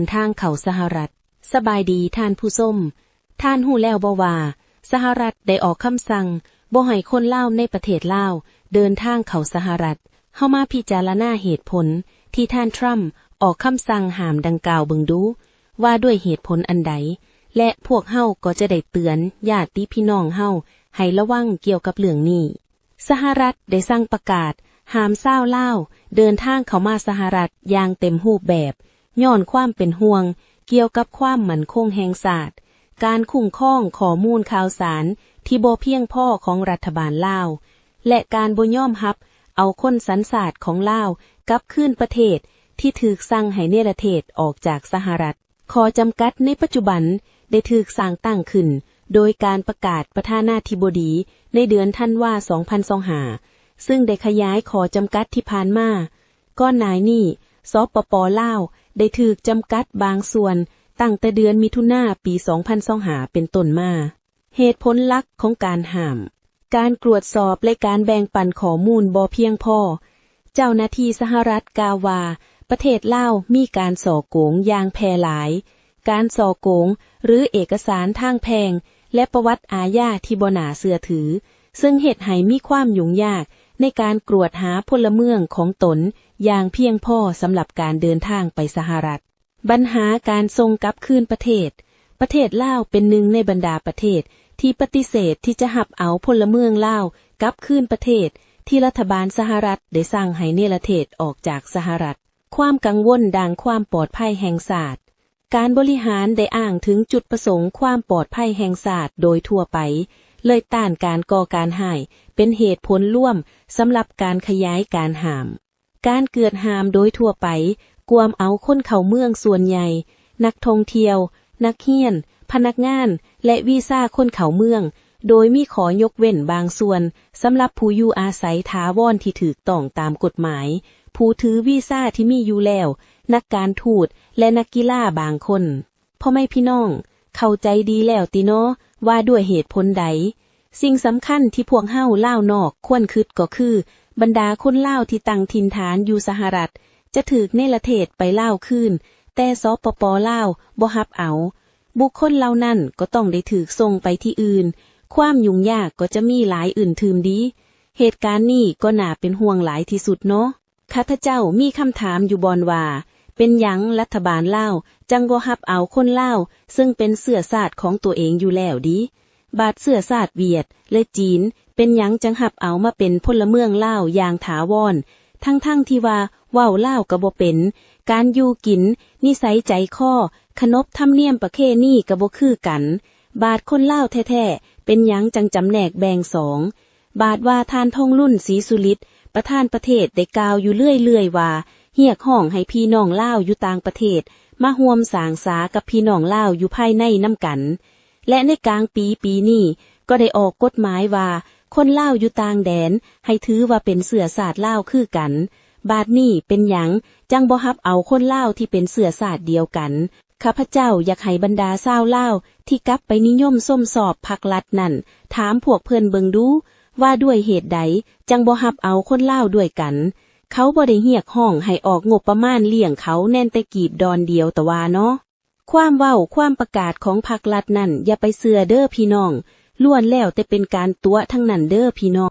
ນທາງເຂົ້າສະຫະລັດ. ສະບາຍດີທ່ານຜູ້ຊົມ. ທ່ານຮູ້ແລ້ວບໍ່ວ່າ ສະຫະລັດໄດ້ອອກຄຳສັ່ງບໍ່ໃຫ້ຄົນລາວໃນປະເທດລາວເດີນທາງເຂົ້າສະຫະລັດ? ເຮົາມາພິຈາລະນາເຫດຜົນທີ່ທ່ານທຣຳອອກຄຳສັ່ງຫ້າມດັ່ງກ່າວເບິ່ງດູ ວ່າດ້ວຍເຫດຜົນອັນໃດ ແລະ ພວກເຮົາກໍຈະໄດ້ເຕືອນຍາດຕິພີ່ນ້ອງເຮົາໃຫ້ລະວັງກ່ຽວກັບເລື່ອງນີ້. ສະຫະລັດໄດ້ສັ່ງປະກາດຫ້າມຊາວລາວເດີນທາງເຂົ້າມາສະຫະລັດຢ່າງເຕັມຮູບແບບ ຍ້ອນຄວາມເປັນຫ່ວງກ່ຽວກັບຄວາມໝັ້ນຄົງແຫ່ງຊາດ, ການຄຸ້ມຄອງຂໍ້ມູນຂ່າວສານທີ່ບໍ່ພຽງພໍຂອງລັດຖະບານລາວ ແລະ ການບໍ່ຍອມຮັບເອົາຄົນສັນຊາດຂອງລາວກັບຄືນປະເທດທີ່ຖືກສັ່ງໃຫ້ເນລະເທດອອກຈາກສະຫະລັດ. ຂໍ້ຈຳກັດໃນປັດຈຸບັນໄດ້ຖືກສ້າງຕັ້ງຂຶ້ນໂດຍການປະກາດປະທານາທິບໍດີໃນເດືອນທັນວາ ສອງພັນຊາວຫ້າ ຊຶ່ງໄດ້ຂະຫຍາຍຂໍ້ຈຳກັດທີ່ຜ່ານມາ. ກ່ອນໜ້ານີ້ ສປປ ລາວ ໄດ້ຖືກຈຳກັດບາງສ່ວນຕັ້ງແຕ່ເດືອນມິຖຸນາປີ ສອງພັນຊາວຫ້າ ເປັນຕົ້ນມາ. ເຫດຜົນຫຼັກຂອງການຫ້າມ ການກວດສອບ ແລະ ການແບ່ງປັນຂໍ້ມູນບໍ່ພຽງພໍ. ເຈົ້າໜ້າທີ່ສະຫະລັດກ່າວວ່າ ປະເທດລາວມີການສໍ້ໂກງຢ່າງແຜ່ຫຼາຍ, ການສໍ້ໂກງ ຫຼື ເອກະສານທາງແພ່ງ ແລະ ປະຫວັດອາຍາທີ່ບໍ່ໜ້າເຊື່ອຖື, ເຊິ່ງເຮັດໃຫ້ມີຄວາມຫຍຸ້ງຍາກໃນການກວດຫາພົນລະເມືອງຂອງຕົນຢ່າງພຽງພໍສຳລັບການເດີນທາງໄປສະຫະລັດ. ບັນຫາການສົ່ງກັບຄືນປະເທດ. ປະເທດລາວເປັນໜຶ່ງໃນບັນດາປະເທດທີ່ປະຕິເສດທີ່ຈະຮັບເອົາພົນລະເມືອງລາວກັບຄືນປະເທດ ທີ່ລັດຖະບານສະຫະລັດໄດ້ສັ່ງໃຫ້ເນລະເທດອອກຈາກສະຫະລັດ. ຄວາມກັງວົນດ້ານຄວາມປອດໄພແຫ່ງຊາດ. ການບໍລິຫານໄດ້ອ້າງເຖິງຈຸດປະສົງຄວາມປອດໄພແຫ່ງຊາດໂດຍທົ່ວໄປ, ເລີຍຕ້ານການກໍ່ການຮ້າຍເປັນເຫດຜົນລວມສຳລັບການຂະຫຍາຍການຫ້າມ. ການກວດຫ້າມໂດຍທົ່ວໄປ ກວມເອົາຄົນເຂົ້າເມືອງສ່ວນໃຫຍ່, ນັກທ່ອງທ່ຽວ, ນັກຮຽນ, ພະນັກງານ ແລະ ວີຊາຄົນເຂົ້າເມືອງ, ໂດຍມີຂໍ້ຍົກເວັ້ນບາງສ່ວນສຳລັບຜູ້ຢູ່ອາໄສຖາວອນທີ່ຖືກຕ້ອງຕາມກົດໝາຍ, ຜູ້ຖືວີຊາທີ່ມີຢູ່ແລ້ວ, ນັກການທູດ ແລະ ນັກກິລາບາງຄົນ. ພໍ່ແມ່ພີ່ນ້ອງເຂົ້າໃຈດີແລ້ວຕິເນາະ ວ່າດ້ວຍເຫດຜົນໃດ? ສິ່ງສຳຄັນທີ່ພວກເຮົາລາວນອກຄວນຄິດກໍຄື ບັນດາຄົນລາວທີ່ຕັ້ງຖິ່ນຖານຢູ່ສະຫະລັດ ຈະຖືກເນລະເທດໄປລາວຄືນ, ແຕ່ສປປ ລາວບໍ່ຮັບເອົາ. ບຸກຄົນເຫຼົ່ານັ້ນກໍຕ້ອງໄດ້ຖືກສົ່ງໄປທີ່ອື່ນ, ຄວາມຫຍຸ້ງຍາກກໍຈະມີຫຼາຍອື່ນຕື່ມດີ. ເຫດການນີ້ກໍໜ້າເປັນຫ່ວງຫຼາຍທີ່ສຸດເນາະ. ຂ້າພະເຈົ້າມີຄຳຖາມຢູ່ບ່ອນວ່າ ເປັນຫຍັງລັດຖະບານລາວຈັ່ງບໍ່ຮັບເອົາຄົນລາວເຊິ່ງເປັນເຊື້ອຊາດຂອງຕົວເອງຢູ່ແລ້ວດີ? ບາດເຊື້ອຊາດຫວຽດ ແລະ ຈີນ ເປັນຫຍັງຈັ່ງຮັບເອົາມາເປັນພົນລະເມືອງລາວຢ່າງຖາວອນ ທັງໆທີ່ວ່າເວົ້າລາວກໍບໍ່ເປັນ, ການຢູ່ກິນ, ນິໄສໃຈຄໍ, ຂະໜົບທຳນຽມປະເພນີກໍບໍ່ຄືກັນ? ບາດຄົນລາວແທ້ໆ ເປັນຫຍັງຈັ່ງຈຳແນກແບ່ງສອງ? ບາດວ່າທ່ານ ທອງລຸນ ສີສຸລິດ ປະທານປະເທດ ໄດ້ກ່າວຢູ່ເລື້ອຍໆວ່າ ຮຽກຮ້ອງໃຫ້ພີ່ນ້ອງລາວຢູ່ຕ່າງປະເທດມາຮ່ວມສ້າງສາກັບພີ່ນ້ອງລາວຢູ່ພາຍໃນນຳກັນ ແລະ ໃນກາງປີປີນີ້ກໍໄດ້ອອກກົດໝາຍວ່າ ຄົນລາວຢູ່ຕ່າງແດນໃຫ້ຖືວ່າເປັນເຊື້ອຊາດລາວຄືກັນ. ບາດນີ້ເປັນຫຍັງຈັ່ງບໍ່ຮັບເອົາຄົນລາວທີ່ເປັນເຊື້ອຊາດດຽວກັນ? ຂ້າພະເຈົ້າຢາກໃຫ້ບັນດາຊາວລາວທີ່ກັບໄປນິຍົມຊົມຊອບພັກລັດນັ້ນ ຖາມພວກເພິ່ນເບິ່ງດູ ວ່າດ້ວຍເຫດໃດຈັ່ງບໍ່ຮັບເອົາຄົນລາວດ້ວຍກັນ? ເຂົາບໍ່ໄດ້ຮຽກຮ້ອງໃຫ້ອອກງົບປະມານລ້ຽງເຂົາແມ່ນແຕ່ກີບດອນດຽວຕະວ່າເນາະ. ຄວາມເວົ້າ, ຄວາມປະກາດຂອງພັກລັດນັ້ນ ຢ່າໄປເຊື່ອເດີພີ່ນ້ອງ, ລ້ວນແລ້ວແຕ່ເປັນການຕົວະທັງນັ້ນເດີພີ່ນ້ອງ.